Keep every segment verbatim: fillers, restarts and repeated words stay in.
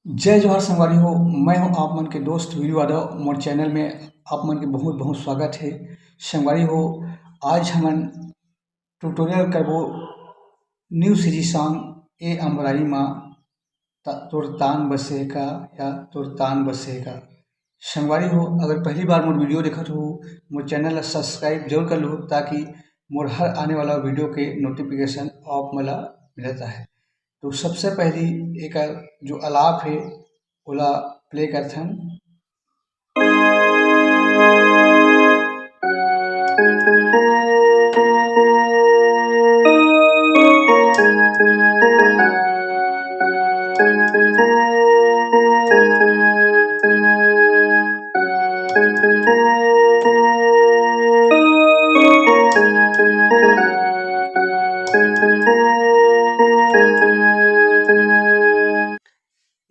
जय जोहार संगवारी हो, मैं हूं आप मन के दोस्त वीरू यादव। मोर चैनल में आप मन के बहुत बहुत स्वागत है। संगवारी हो, आज हमन ट्यूटोरियल करबो न्यू सीजी सॉन्ग ए अमराई मा, त-, तोर तान बसे का या तोर तान बसे का। संगवारी हो, अगर पहली बार मोर वीडियो देखत हो, मोर चैनल ला सब्सक्राइब जरूर कर लो, ताकि मोर हर आने वाला वीडियो के नोटिफिकेशन आप मन ला मिलत रहे। तो सबसे पहली एकर जो आलाप है, ओला प्ले करथन।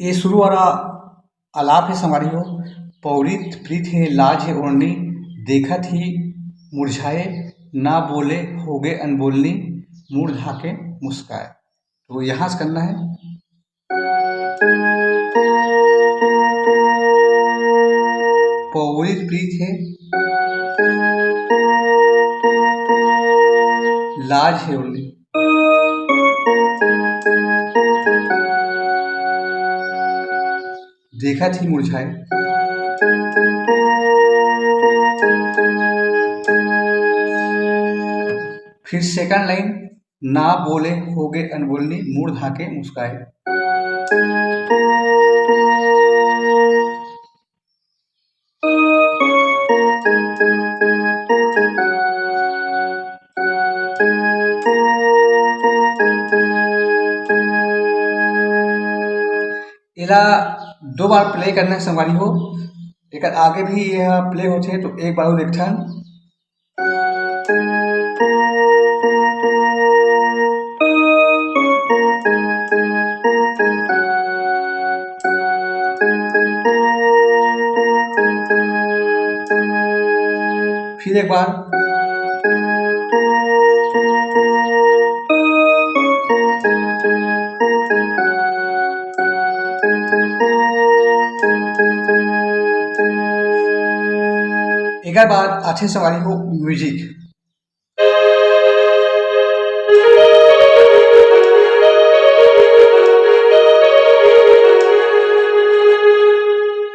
ये शुरू वाला आलाप है संगवारी हो। पौरित प्रीत है लाज है ओढ़नी, देखत ही मुरझाए, ना बोले होगे अनबोलनी, मुड़ धाके मुस्काए। तो यहाँ से करना है। पौरित प्रीत है लाज है ओढ़नी, देखत ही मुरझाए। फिर सेकंड लाइन, ना बोले होगे अनबोलनी, मुड़ धाके मुस्काए। एला दो बार प्ले करना है संगवारी हो। एकर आगे भी यह प्ले होथे, तो एक बार और देखथन। फिर एक बार। एकर बाद आथे संगवारी हो म्यूजिक।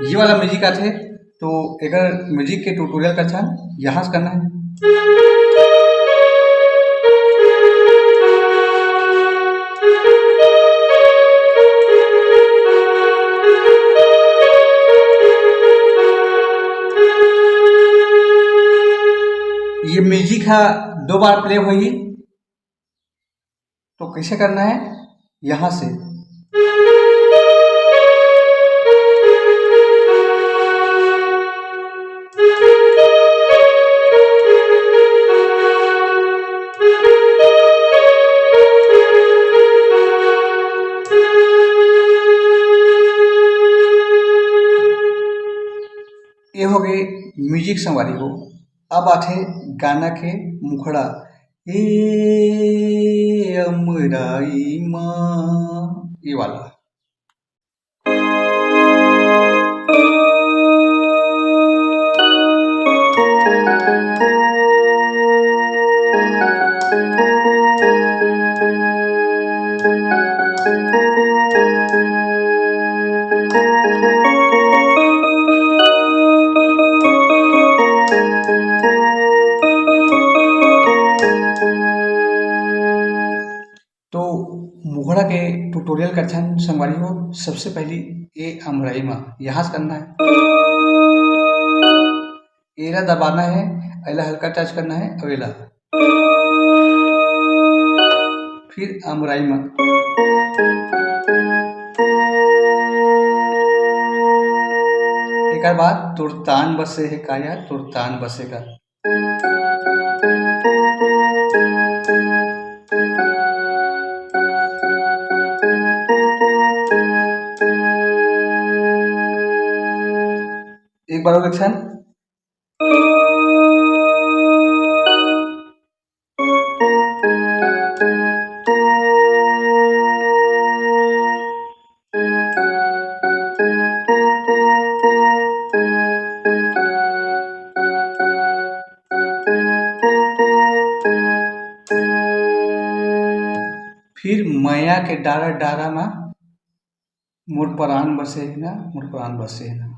ये वाला म्यूजिक आथे, तो एकर म्यूजिक के ट्यूटोरियल करथन, यहाँ से करना है। ये म्यूजिक हा दो बार प्ले होही, तो कैसे करना है? यहाँ से। ये हो गए म्यूजिक संगवारी हो। अब आथे गाना के मुखड़ा, ए अमराई माँ, ये वाला। तो मुखड़ा के ट्यूटोरियल करथन संगवारी हो। सबसे पहली ए अमराई मा यहाँ से करना है, एला दबाना है, एला हल्का टच करना है और एला फिर अमराई मा। एकर बाद तुरतान बसे है का यार, तुरतान बसे का। एक बार और देखथन। मया के डारा डारा मा मोर परान बसे हे ना, मोर परान बसे हे ना।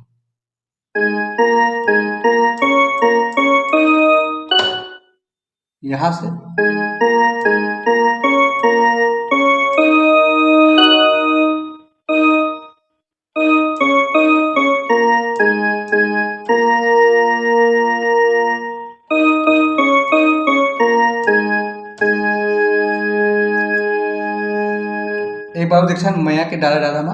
यहाँ से एक बार देखथन मया के डारा डारा मा।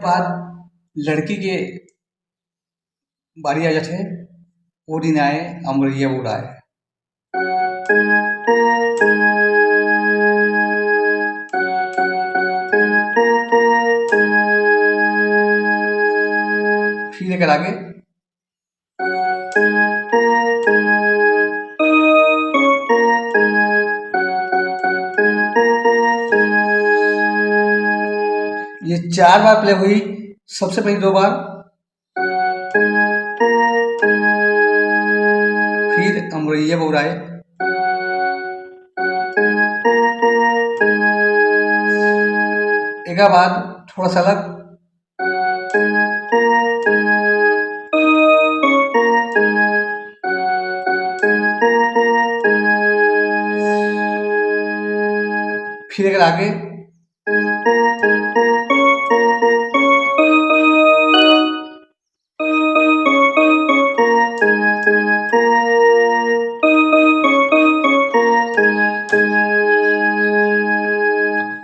बाद लड़की के बारी आ जाथे, ओ दिन आए अमरैया उड़ाए। फिर एकर आगे। ये चार बार प्ले हुई। सबसे पहले दो बार, फिर अमरैया बौराए, एकर बाद थोड़ा सा अलग। फिर एकर आगे।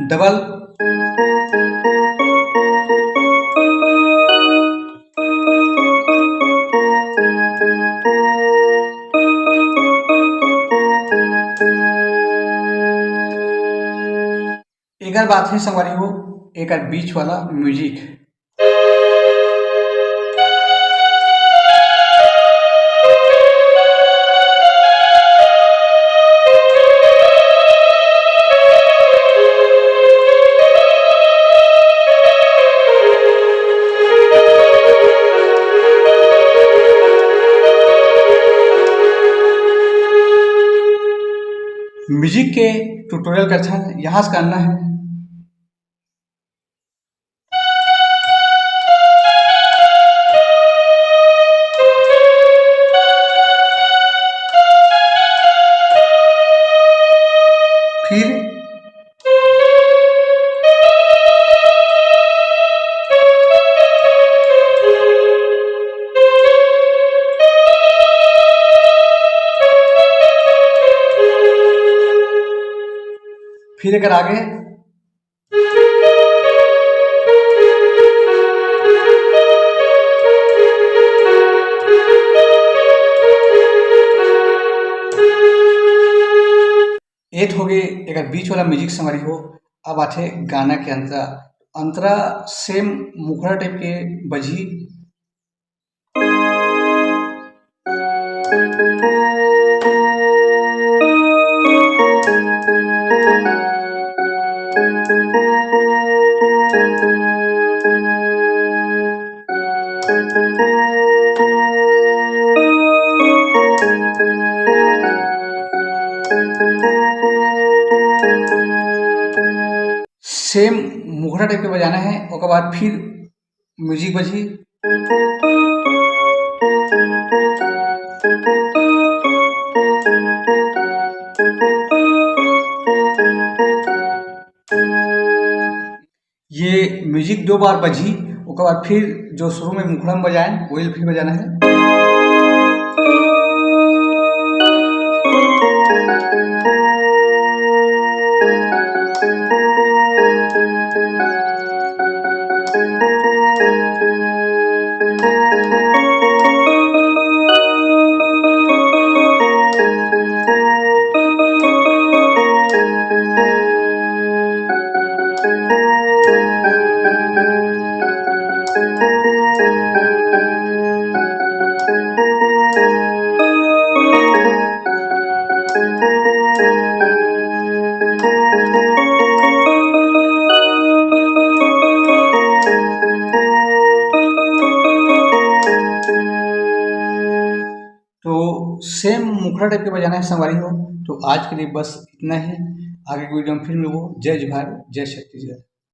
डबल। एकर बात हे संगवारी हो, एकर बीच वाला म्यूजिक। म्यूजिक के ट्यूटोरियल करथन, यहाँ से करना है। फिर फिर एकर आगे। एत होगे एकर बीच वाला म्यूजिक संगवारी हो। अब आथे गाना के अंतरा। अंतरा सेम मुखड़ा टाइप के बजही। सेम मुखड़ा टाइप के बजाना है, ओकर बाद फिर म्यूजिक बजही। ये म्यूजिक दो बार बजही, ओकर बाद फिर जो शुरू में मुखड़ा में बजाएं, वही फिर बजाना है। सेम मुखड़ा टाइप के बजाना है संगवारी हो। तो आज के लिए बस इतना ही, आगे की वीडियो में फिर मिलबो। जय जोहार, जय छत्तीसगढ़।